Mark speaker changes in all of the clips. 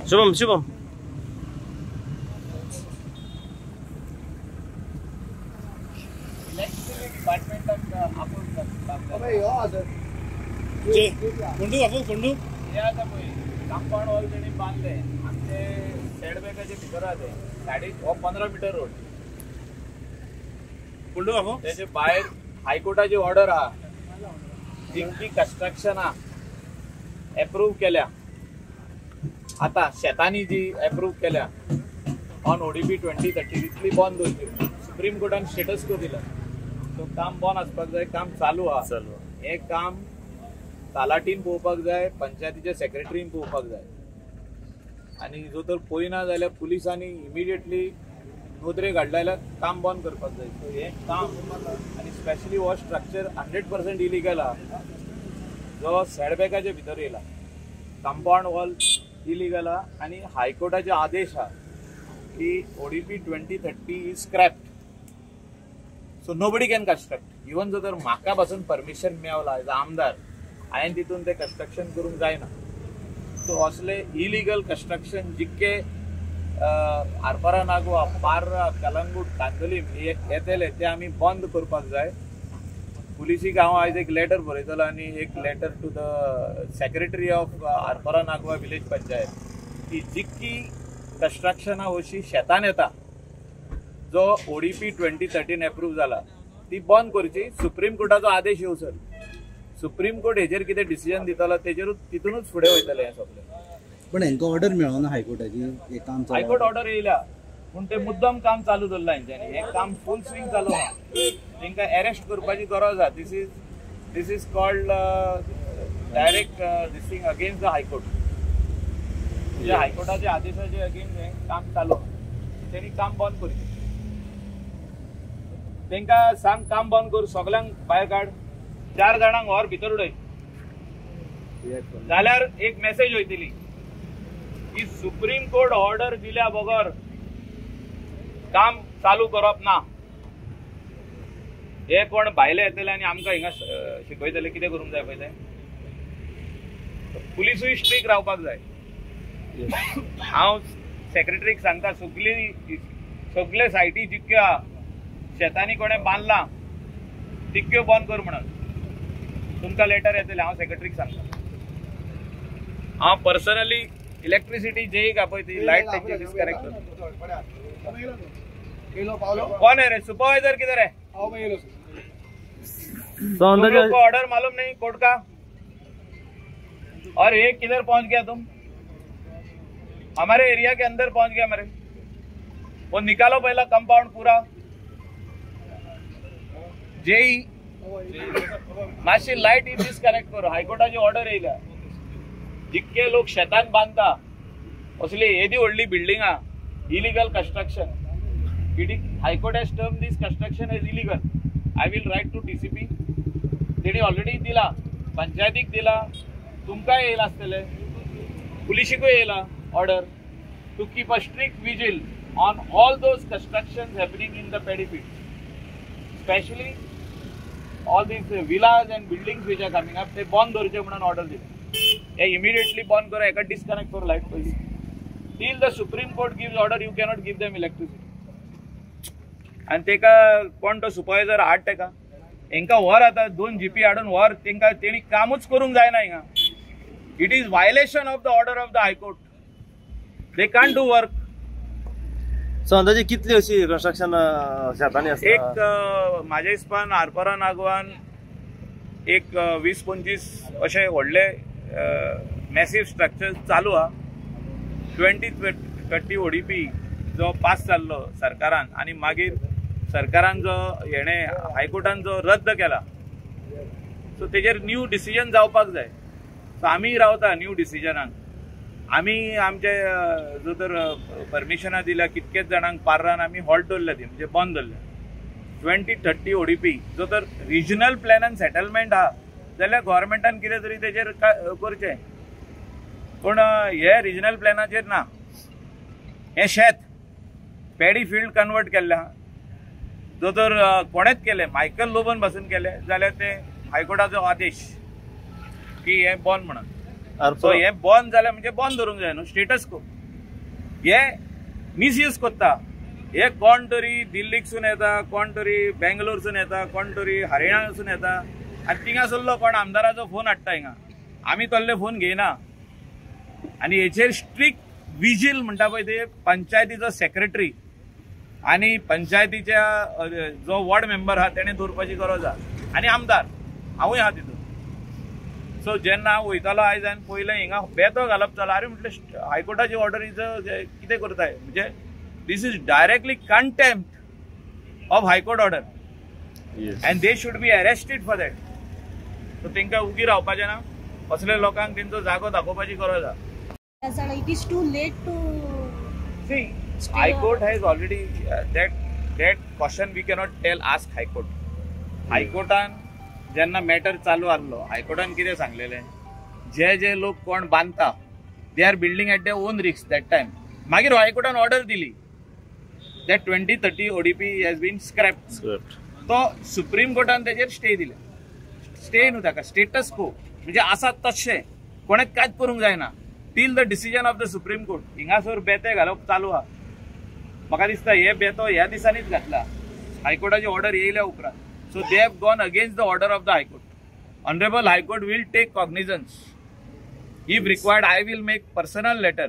Speaker 1: शुभम शुभम
Speaker 2: कोंडू बाबू कोंडू
Speaker 3: हे आता पळय कंपाउंड वॉल तेणी बांदले आमचे सेडबॅकाचे भितर आहा ते सायडीक हो 15 मिटर रोड
Speaker 2: कोंडू बाबू
Speaker 3: तेजे भायर हायकोर्टाची ऑर्डर आहा जितकी कन्स्ट्रक्शनां एप्रूव केल्या आतां शेतांनी जी एप्रूव केल्या ऑन ODP 2030 तितली बंद दवरची. सुप्रीम कोर्टान स्टेटस को दिला सो काम बंद आसपाक जाय. काम चालू आहा. हें काम तलाटीन पळोवपाक जाय, पंचायतीच्या सेक्रेटरीन पळोवपाक जाय आनी जो तर पळयना जाल्यार पुलिसांनी इमिडिएटली नोदरेक हाडले जाल्यार काम बंद करपाक जाय. सो हें काम आनी स्पेशली हो स्ट्रक्चर 100% इलिगल आहा जो सेडबॅकाच्या भितर येयला. कंपाउंड वॉल इलिगल आहा आनी हायकोर्टाचे आदेश आहा की ODP 2030 is scrapped, so nobody can construct. Even जर म्हाका पासून परमिशन मेवला एज अ आमदार हांवें तितून तें कन्स्ट्रक्शन करूंक जायना. सो असले इलिगल कन्स्ट्रक्शन जितके आरपारा नागवा, पार्रा, कलंगूट, कांदोलीम येतले ते आमी बंद करपाक जाय. पुलिसीक हांव आयज एक लेटर बरयतलो आनी एक letter to the secretary of Arpora Nagwa village panchayat की जितकी कन्स्ट्रक्शनां अशी शेतान येता जो ODP 2013 approve जाला ती बंद करची. सुप्रीम कोर्टाचो आदेश येवसर सुप्रीम कोर्ट हेजेर कितें डिसिजन दितलो तेजेरूच तितूनच फुडें वयतलें हें सगळें.
Speaker 4: पण हेंका ऑर्डर मेळना हायकोर्टाची हें काम चालू.
Speaker 3: हायकोर्ट ऑर्डर येयल्या पूण ते मुद्दम काम चालू दवरलां हेंच्यांनी. हें काम फूल स्विंग चालू आहा. तेंकां एरेस्ट करपाची गरज आहा. This is called direct this thing against the high court. म्हणजे हायकोर्टाच्या आदेशाचे अगेन्स्ट हें काम चालू आहा. तेणी काम बंद करचें. तेंकां सांग काम बंद कर, सगल्यांक भायर काड, 4 जाणांक व्हर भितर उडय जाल्यार एक मेसेज वयतली की सुप्रीम कोर्ट ऑर्डर दिल्या बगर काम चालू करप ना. हे कोण भायले येतले आनी आमकां हिंगा शिकयतले कितें करूंक जाय पळय तें. पुलिसूय स्ट्रीक रावपाक जाय. हांव सेक्रेटरीक सांगता सगळे सायटी जितक्यो आहा शेतांनी कोणें बांदलां तितक्यो बंद कर म्हणून तुमकां लेटर येतलें. हांव सेक्रेटरीक सांगता. हांव पर्सनली इलेक्ट्रिसिटी जेईक पळय ती लायट तेंची डिस्कनेक्ट कर. कौन है रे सुपरवाइजर किधर है? तुम लोग को ऑर्डर मालूम नहीं कोर्ट का? और ये किधर पहुंच गया तुम? हमारे एरिया के अंदर पहुंच गया हमारे. वो निकालो पहला कंपाउंड पूरा. जेई मातशी लायट डिस्कनेक्ट करो. हायकोर्टाची ऑर्डर येयल्या जितके लोक शेतान बांदता असली येदी व्हडली बिल्डिंगां illegal construction. High court has term this construction as illegal. I will write to DCP. तेणी ऑलरेडी दिला, पंचायतीक दिला, तुमकांय येयला आसतलें, पुलिशीकूय येयला order to keep a strict vigil on all those construction happening in the paddy field, specially all these villas and buildings which are coming up. ते बंद दवरचे म्हणून ऑर्डर दिली. हे इमिडिएटली बंद करो, हेका डिस्कनेक्ट करो लायट पयलीं. Till the Supreme Court gives order you cannot give them electricity. आनी तेका कोण तो सुपरवायजर हाड तेका हेंकां व्हर. आतां 2 GP हाडून व्हर तेंकां. तेणी कामूच करूंक जायना हिंगा. It is violation of the order of the high court. They can't do work.
Speaker 1: So अंदाजे कितली अशी कन्स्ट्रक्शन शेतांनी आसता?
Speaker 3: एक म्हाज्या हिसपान आरपारा नागवान एक 20-25 अशे व्हडले मॅसीव स्ट्रक्चर चालू आहा. 2030 ODP जो पास जाल्लो सरकारान आनी मागीर सरकारान जो हेणे हायकोर्टान जो रद्द केला सो तेजेर न्यू डिसिजन जावपाक जाय. सो आमी रावता न्यू डिसिजनाक. आमी आमचे जो तर परमिशनां दिल्या कितकेच जाणांक पार्रान आमी हॉल्ट दवरल्या ती म्हणजे बंद दवरल्या. 2030 ODP जो तर रिजनल प्लॅनान सेटलमेंट आहा जाल्यार गव्हर्मेंटान कितें तरी तेजेर करचें. पूण हे रिजनल प्लॅनाचेर ना. हें शेत पॅडी फिल्ड कन्वर्ट केल्लें आहा. जो तर कोणेच केलें मायकल लोबन पासून केलें जाल्यार ते हायकोर्टाचो आदेश की हें बंद म्हणून. सो हें बंद जालें म्हणजे बंद दवरूंक जाय न्हू स्टेटस को. हे मिसयूज करता. हे कोण तरी दिल्लीकसून येता, कोण तरी बेंगलोरसून येता, कोण तरी हरियाणासून येता आनी थिंगासरलो कोण आमदाराचो फोन हाडटा हिंगा. आमी तल्ले फोन घेयना. आनी हेचेर स्ट्रिक्ट विजील म्हणटा पळय ते पंचायतीचो सेक्रेटरी आनी पंचायतीच्या जो वॉर्ड मेंबर आहा तेणें दवरपाची गरज आहा आनी आमदार हांवूय आहा तितून. सो जेन्ना हांव वयतालो आयज हांवें पयलें हिंगा बेतो घालप जालो. आरे म्हटलें हायकोर्टाची ऑर्डर is कितें करताय म्हणजे this is directly contempt of high court order and they should be arrested for that. So तांकां उगी रावपाचें ना, असले लोकांक तेंचो जागो दाखोवपाची गरज आहा.
Speaker 5: It is too late to
Speaker 3: see. High Court has already that question we cannot tell, ask High Court. High Courtan जेन्ना मॅटर चालू आहलो हायकोर्टान कितें सांगलेलें, जे जे लोक कोण बांदता they are building at their own risk that time. मागीर हायकोर्टान ऑर्डर दिली that 2030 ODP has been scrapped. तो सुप्रीम कोर्टान तेजेर स्टे दिले. स्टे न्हू ताका, स्टेटस को म्हणजे आसा तशें, कोणें कांयच करूंक जायना till the decision of the Supreme Court. हिंगासर बेते घालप चालू आहा. म्हाका दिसता हे बेतो ह्या दिसांनीच घातला हायकोर्टाची ऑर्डर येयल्या उपरांत. So they have gone against the order of the high court. Honourable high court will take cognizance. If required I will make personal letter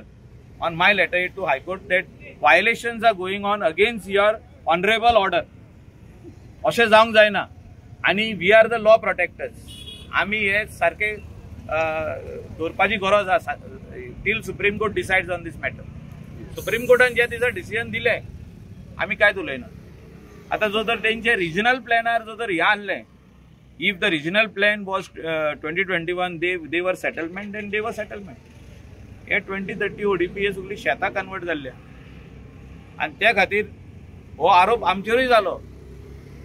Speaker 3: on my letter to high court that violations are going on against your honourable order. अशें जावंक जायना. आनी we are the law protectors. आमी हे सारके दवरपाची गरज आसा till Supreme Court decides on this matter. Supreme कोर्टान ज्या दिसा डिसिजन दिलें आमी कांयच उलयना. आतां जो तर तेंचे रिजनल प्लॅनार जो तर हें आहलें, if the regional plan was 2021 they were settlement and they were settlement. हे 2030 ODP हे सगळी शेतां कन्वर्ट जाल्ल्या आनी त्या खातीर हो आरोप आमचेरूय जालो.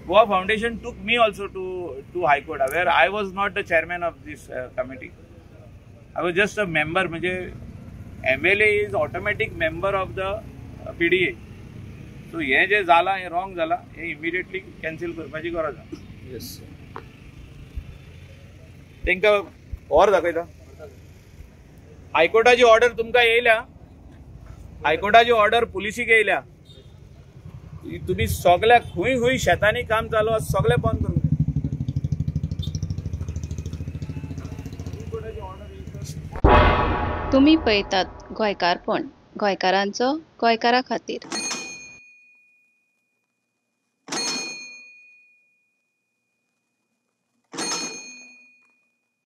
Speaker 3: Goa Foundation took me also to High Court, where I was not the chairman of this committee. I was just a member. म्हणजे MLA is automatic member of the PDA. So हे जे जाला हे रॉंग जाला, हे immediately cancel करपाची गरज आसा.
Speaker 1: येस.
Speaker 3: तांकां और दाखयता. हायकोर्टाची ऑर्डर तुमकां येयल्या, हायकोर्टाची ऑर्डर पुलिसीक येयल्या. तुम्ही सगळ्या खंय खंय शेतांनी काम चालू आसा सगळें बंद करूंक.
Speaker 6: तुम्ही पळयतात गोंयकारपण, गोंयकारांचो गोंयकारा खातीर.